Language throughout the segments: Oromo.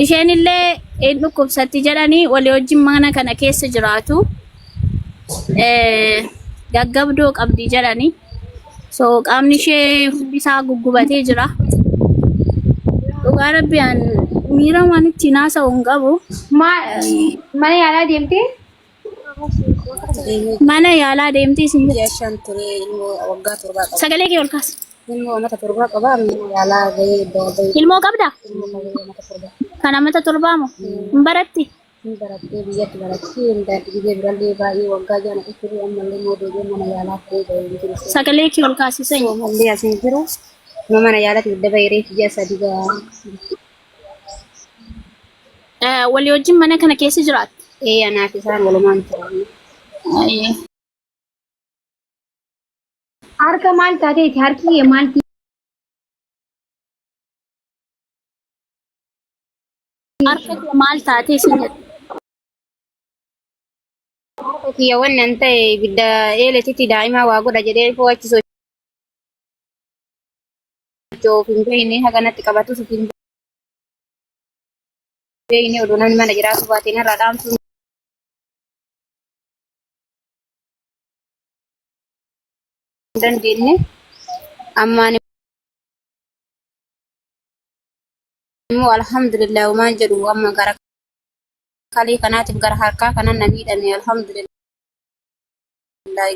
Isheen illee hin dhukkubsatti jedhanii walii wajjin mana kana keessa jiraatu. Gaggabdoo qabdi jedhanii. So qaamni ishee hundi isaa guggubatee jira. Dhugaa rabbi an miira waan ittiin haasa'u hin qabu. Mana yaalaa deemtee? Mana yaalaa deemtee isin Ji'a 5 ture ilmoo waggaa torbaa qaba. Sagalee kee ol kaasi. Ilmoo amata torbaa qaba mana yaalaa gahee bahee. Ilmoo qabdaa? Ilmoo qabee amata torbaa. Kan amata torbaa moo? Hin baratti? Hin barattee biyyatti barattee hin gidee birallee baay'ee waggaa jaana dhufee ammallee immoo deebi'ee mana yaalaa turee bahee hin jiru. Sagalee kee ol kaasi sanyi. Ammallee as hin jiru. Mana yaalatti daba reefu ji'a 3 gahaa. Walii wajjin mana kana keessa jiraattu? Ee anaaf isaan walumaan turan. Ayyee. Harka maal taateeti? Harki kee maal Harka kee maal taatee siin jedhe? Harka kiyya wannan ta'e ibidda eeletitti daa'ima waa godha jedhee foo'achi socho'uuf hin beekne haganatti qabatus hin beekne oduu namni mana jiraatu baatee narraa dhaamsuu hin dandeenye. Ammaan immoo alhamdulillah waan jedhu amma gara kalee kanaatiif gara harkaa kanan na miidhame alhamdulillah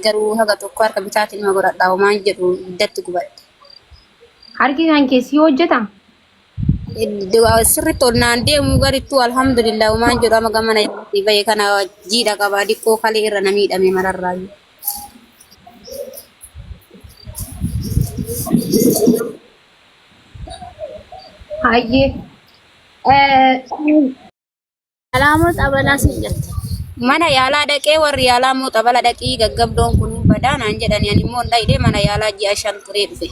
garuu haga tokko harka bitaatiin nama godhadha homaan jedhu ibiddatti gubadhe. Harki kan kee si hojjeta? Sirriitti ol naan deemu garittuu alhamdulillah homaan jedhu amma gamana bahe kana jiidha qaba diqqoo kalee irra na miidhame mararraayyuu. Hayyee. Alaamoo xabalaa siin jette. Mana yaalaa dhaqee warri yaalaa immoo xabala dhaqii gaggabdoon kun hin badaa naan jedhani ani immoo hin dhaqne mana yaalaa ji'a 5 turee dhufe.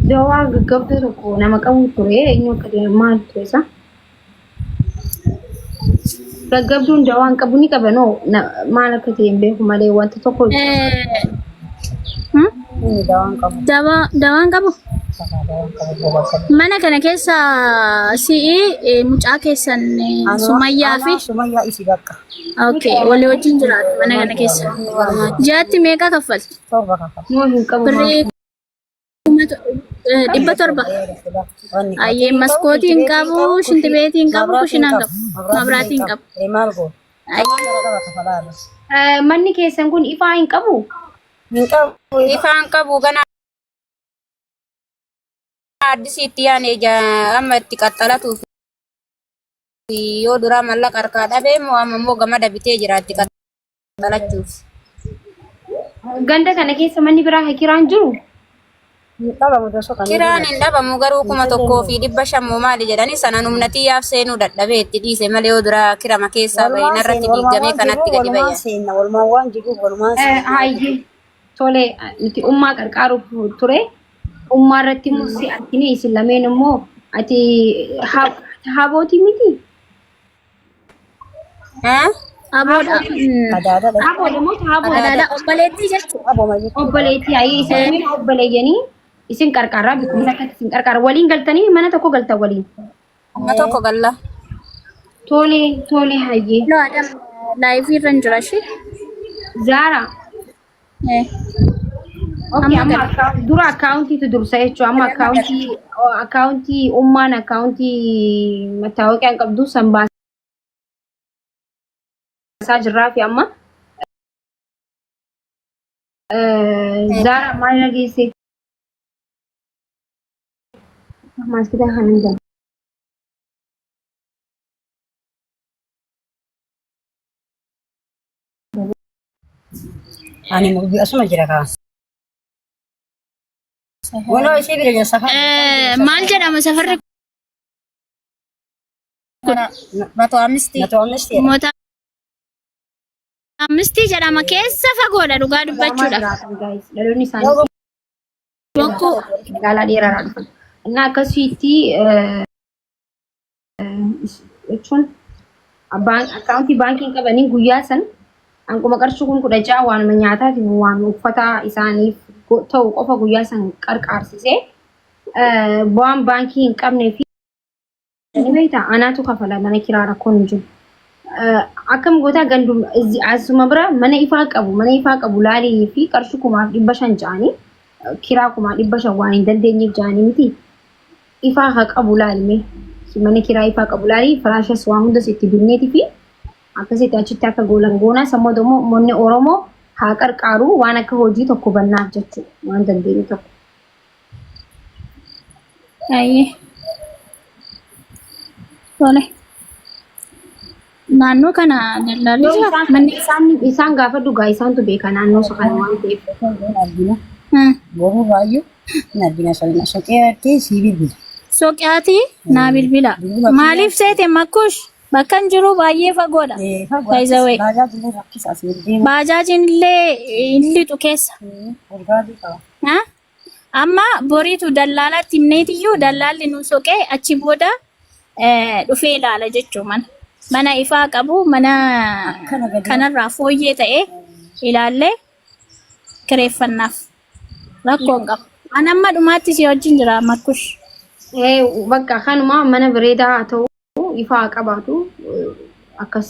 Dawaa gaggabdoo tokko nama qabu ture eenyu akka ta'e maal ture isa? Gaggabduun dawaan qabu ni qaba noo maal akka ta'e hin beeku malee wanta tokko Hmm? Inni dawaan qabu. Dawaan qabu? Dawaan qabu boba qabu. Mana kana keessa si'i mucaa keessan Sumayyaa fi Sumayyaa isi bakka. Okay, walii wajjin jiraatu mana kana keessa. Ji'aatti meeqa kaffaltu? 7 kaffala. Noo hin qabu. Birrii 700. Ayyee maskootii hin qabu, shintibeetii hin qabu, kushinaa hin qabu, mabraatii hin qabu. Maal goona? Ayyee. Manni keessan kun ifaa hin qabu? Hin qabu. Ifaan qabu gana addisii itti yaane ija amma itti qaxxalatuuf yoo duraa mallaqa harkaa dhabee moo amma immoo gamada bitee jira itti qaxxalachuuf. Ganda kana keessa manni biraa kiraan jiru? Hin dhabamu osoo kan Kiraan hin dhabamu garuu 1500 moo maali jedhanii sana humna xiyyaaf seenuu dadhabee itti dhiise malee yoo duraa kirama keessaa bahe Walumaan narratti seena walumaan diigamee waan kanatti jirru gadi walumaan bayya. seenna walumaan waan jirruuf walumaan seenna. Hayyee tole nuti ummaa qarqaaruuf ture. Ummaa irratti immoo si argine isin lameen immoo ati habootii miti? Eh? Aboodha. Adaadha. Haboodha moo haboodha? Adaadha obboleettii jechuudha. Aboma jechuudha. Obboleettii hayyee isin lameen obboleeyyanii isin qarqaarraa biqiltuu akkatti isin qarqaara waliin galtanii mana tokko galtan waliin. Amma tokko galla. Tole tole hayyee. No Adam laayivii irra hin jira ishee. Zaara. Eh. Okay, Amma amma gala. dura akkaawuntiitu dursa jechuudha. Amma akkaawuntii ummaan akkaawuntii mattaawoqiyaan qabdu san baasaa jirraa fi amma Zaara maal irra geesse? Maaskita kan hin galu. Ani mugdi asuma jira kaa. Waloo ishee bira jira safar. Maal jedhama safarri kun? Mato amisti. Mato amisti jedhama. Moota Ammistii jedhama keessa fagoodha dhugaa dubbachuudhaaf. Jiraatan guys. Dhaloonni isaanii Bokkuu magaalaa dheeraadhaa dhufan. Innaa akkasitti jechuun akkaawuntii baankiin qabanii guyyaa san hanquma qarshii 16,000 waanuma nyaataatiif waan uffata isaaniif ta'u qofa guyyaa san qarqaarsisee waan baankii hin qabnee fi ni beektaa anaatu kafala mana kiraa rakkoon hin jiru. Akkam gootaa gandum asuma bira mana ifaa qabu laalii fi qarshii 1500 ja'anii kiraa 1500 waan hin dandeenyeef ja'anii miti. Ifaa haa qabu laalime mana kiraa ifaa qabu laalii firaashas waa hundas itti binneetii fi akkasitti achitti akka goolan goonaa. Sammuu immoo uummanni Oromoo haa qarqaaru, waan akka hojii tokko bannaaf jechuudha waan dandeenyu tokko. Ayyee. Tole. Naannoo kana daldalli jira. Isaan Manni isaan gaafa dhugaa isaantu beeka naannoo isa kana waan ta'eef. Argina. Boruu baay'ee hin argina soqeetti sii bilbila. Soqiyaatii naa bilbila. Bilbila. Maaliif seete makkush? Bakka hin jiru baay'ee fagoodha. By the way. Baajaaji illee rakkisa asii deemu. Baajaajiin illee hin lixu keessa. Urgaadii qaba. Ha? Amma boriitu dallaalatti himneetiyyuu dallaalli nu soqee achi booda dhufee ilaala jechuu mana. Mana ifaa qabu, mana Akkana gadi. kanarraa fooyyee ta'ee ilaallee kireeffannaaf. Rakkoo hin qabu. An amma dhumaatti si wajjin jira makkush. Bakka kanuma mana bareedaa haa ta'u, ifaa haa qabaatu, akkas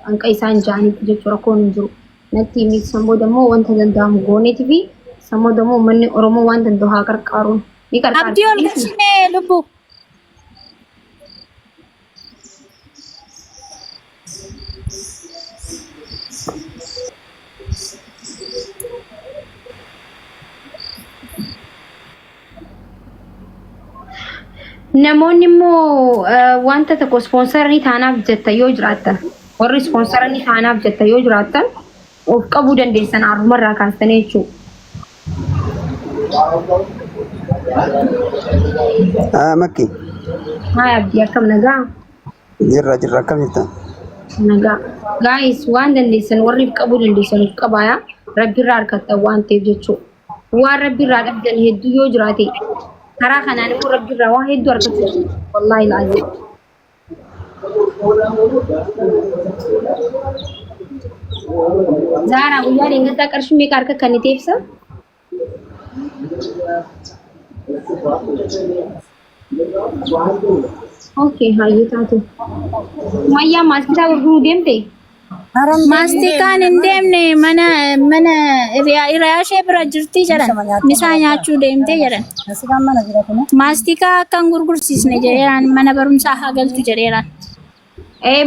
hanqa isaan ja'anitti jechuudha rakkoon hin jiru. Natti himi, san booda immoo wanta danda'amu gooneetii fi san booda immoo uummanni Oromoo waan danda'u haa qarqaaruun. Ni qarqaarti. Abdii ol galchimee lubbu. Namoonni immoo wanta tokko ispoonsarii taanaaf jetta yoo jiraattan, warri ispoonsarii taanaaf jetta yoo jiraattan, of qabuu dandeessan har'umarraa kaastanii jechuudha. Makki. Haa Abdii, akkam, nagaa? Jirra jirra, akkam jirtan? Nagaa. Guys, waan dandeessan warri of qabuu dandeessan of qabaa, rabbiirraa harkattan waan ta'eef jechuudha. Waan rabbiirraa dhabdan hedduu yoo jiraate, karaa kanaan immoo rabbiirraa waan hedduu argachuu dandeessu. Wallaahi laaziim. Zaaraa, guyyaa dheengaddaa qarshii meeqa harka kan itti ibsa? Okay, hayyuu taate. Mayyaa, maastikaa gurguruu deemte? Maastikaan hin deemne, mana hiriyaa ishee bira jirti jedhan. Misaa nyaachuu deemte jedhan. Asikaan mana jira kun. Maastikaa akka hin gurgursiisne jedheeraan, mana barumsaa haa galtu jedheeraan.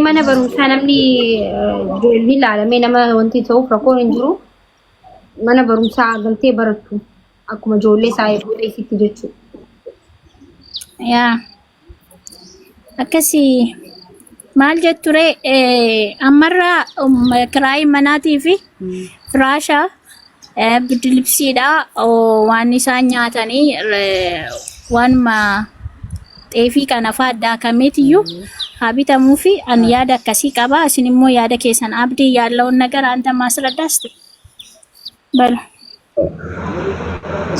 Mana barumsaa namni ijoollee ilaalamee nama wanti ta'uuf rakkoon hin jiru. Mana barumsaa galtee barattu akkuma ijoollee isaa eeguu isitti jechuudha. Yaa. Akkasii maal jetture, ammarraa kiraayii manaatii fi firaasha, biddilibsiidha, waan isaan nyaatanii waanuma xeefii kana fa'aa daakameetiyyuu haa bitamuu fi an yaada akkasii qaba. Isin immoo yaada keessan abdii ያለውን ነገር አንተ ማስረዳ እስቲ በሉ።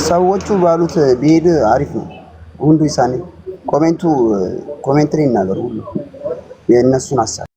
ሰዎቹ ባሉት ቢሄድ አሪፍ ነው። ሁንዱ isaanii ኮሜንቱ comment ላይ ይናገሩ ሁሉ የእነሱን ሀሳብ።